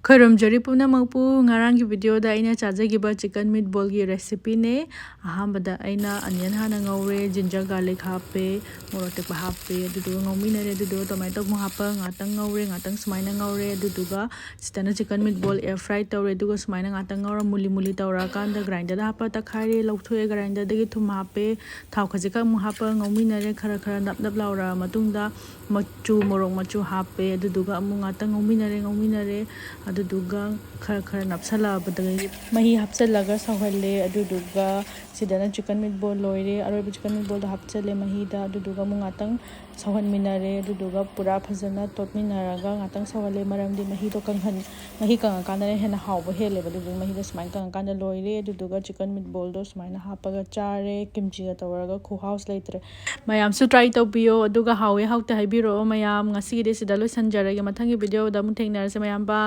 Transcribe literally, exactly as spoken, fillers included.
ꯈꯣꯏꯔꯝꯖꯔꯤ ꯄꯨꯝꯅꯃꯛꯄꯨ꯫ ꯉꯔꯥꯡꯒꯤ videoꯗ ꯑꯩꯅ ꯆꯥꯖꯈꯤꯕ chicken meatballꯒꯤ recipeꯅꯦ꯫ ꯑꯍꯥꯟꯕꯗ ꯑꯩꯅ onion ꯍꯥꯟꯅ ꯉꯧꯔꯦ, ginger garlic ꯍꯥꯞꯄꯦ, ꯃꯣꯔꯣꯛ ꯑꯇꯦꯛꯄ ꯍꯥꯞꯄꯦ, ꯑꯗꯨꯗꯨꯒ ꯉꯧꯃꯤꯟꯅꯔꯦ꯫ ꯑꯗꯨꯗꯨꯒ tomato ꯑꯃꯨꯛ ꯍꯥꯞꯄ ꯉꯥꯛꯇꯪ ꯉꯧꯔꯦ꯫ ꯉꯥꯛꯇꯪ ꯁꯨꯃꯥꯏꯅ ꯉꯧꯔꯦ꯫ ꯑꯗꯨꯗꯨꯒ ꯁꯤꯗꯅ chicken meatball air fry ꯇꯧꯔꯦ꯫ ꯑꯗꯨꯒ ꯁꯨꯃꯥꯏꯅ ꯉꯥꯛꯇꯪ ꯉꯧꯔ ꯃꯨꯂꯤ ꯃꯨꯂꯤ ꯇꯧꯔꯛꯑꯀꯥꯟꯗ grinderꯗ ꯍꯥꯞꯄ ꯇꯛꯈꯥꯏꯔꯦ꯫ ꯂꯧꯊꯣꯛꯑꯦ grinderꯗꯒꯤ꯫ ꯊꯨꯝ ꯍꯥꯞꯄꯦ꯫ ꯊꯥꯎ ꯈꯖꯤꯛꯈꯛ ꯑꯃꯨꯛ ꯍꯥꯞꯄ ꯉꯧꯃꯤꯟꯅꯔꯦ꯫ ꯈꯔ ꯈꯔ ꯅꯞ ꯅꯞ ꯂꯥꯎꯔꯛꯑ ꯃꯇꯨꯡꯗ ꯃꯆꯨ, ꯃꯣꯔꯣꯛ ꯃꯆꯨ ꯍꯥꯞꯄꯦ꯫ ꯑꯗꯨꯗꯨꯒ ꯑꯃꯨꯛ ꯉꯥꯛꯇꯪ ꯉꯧꯃꯤꯟꯅꯔꯦ꯫ ꯉꯧꯃꯤꯟꯅꯔꯦ꯫ ꯑꯗꯨꯗꯨꯒ ꯈꯔ ꯈꯔ ꯅꯞꯁꯜꯂꯛꯑꯕꯗꯒꯤ ꯃꯍꯤ ꯍꯥꯞꯆꯜꯂꯒ ꯁꯧꯍꯜꯂꯦ꯫ ꯑꯗꯨꯗꯨꯒ ꯁꯤꯗꯅ chicken meatball ꯂꯣꯏꯔꯦ꯫ ꯑꯔꯣꯏꯕ chicken meatballꯗꯣ ꯍꯥꯞꯆꯜꯂꯦ ꯃꯍꯤꯗ꯫ ꯑꯗꯨꯗꯨꯒ ꯑꯃꯨꯛ ꯉꯥꯛꯇꯪ ꯁꯧꯍꯟꯃꯤꯟꯅꯔꯦ꯫ ꯑꯗꯨꯗꯨꯒ ꯄꯨꯔꯥ ꯐꯖꯅ ꯇꯣꯠꯃꯤꯟꯅꯔꯒ ꯉꯥꯛꯇꯪ ꯁꯧꯍꯜꯂꯦ꯫ ꯃꯔꯝꯗꯤ ꯃꯍꯤꯗꯣ ꯀꯪꯍꯟ-, ꯃꯍꯤ ꯀꯪꯉꯀꯥꯟꯗꯅ ꯍꯦꯟꯅ ꯍꯥꯎꯕ ꯍꯦꯜꯂꯦꯕ꯫ ꯑꯗꯨꯗꯨꯒꯤ ꯃꯍꯤꯗꯣ ꯁꯨꯃꯥꯏꯅ ꯀꯪꯉꯀꯥꯟꯗ ꯂꯣꯏꯔꯦ꯫ ꯑꯗꯨꯗꯨꯒ chicken meatballꯗꯣ ꯁꯨꯃꯥꯏꯅ ꯍꯥꯞꯄꯒ ꯆꯥꯔꯦ꯫ ꯀꯤꯝꯆꯤꯒ ꯇꯧꯔꯒ ꯈꯨꯍꯥꯎꯁꯤ ꯂꯩꯇ꯭ꯔꯦ꯫ ꯃꯌꯥꯝꯁꯨ try ꯇꯧꯕꯤꯌꯣ꯫ ꯑꯗꯨꯒ ꯍꯥꯎꯋꯦ ꯍꯥꯎꯇꯦ ꯍꯥꯏꯕꯤꯔꯛꯑꯣ ꯃꯌꯥꯝ꯫ ꯉꯁꯤꯒꯤꯗꯤ ꯁꯤꯗ ꯂꯣꯏꯁꯟꯖꯔꯒꯦ꯫ ꯃꯊꯪꯒꯤ videoꯗ ꯑꯃꯨꯛ ꯊꯦꯡꯅꯔꯁꯦ ꯃꯌꯥꯝ꯫ Bye꯫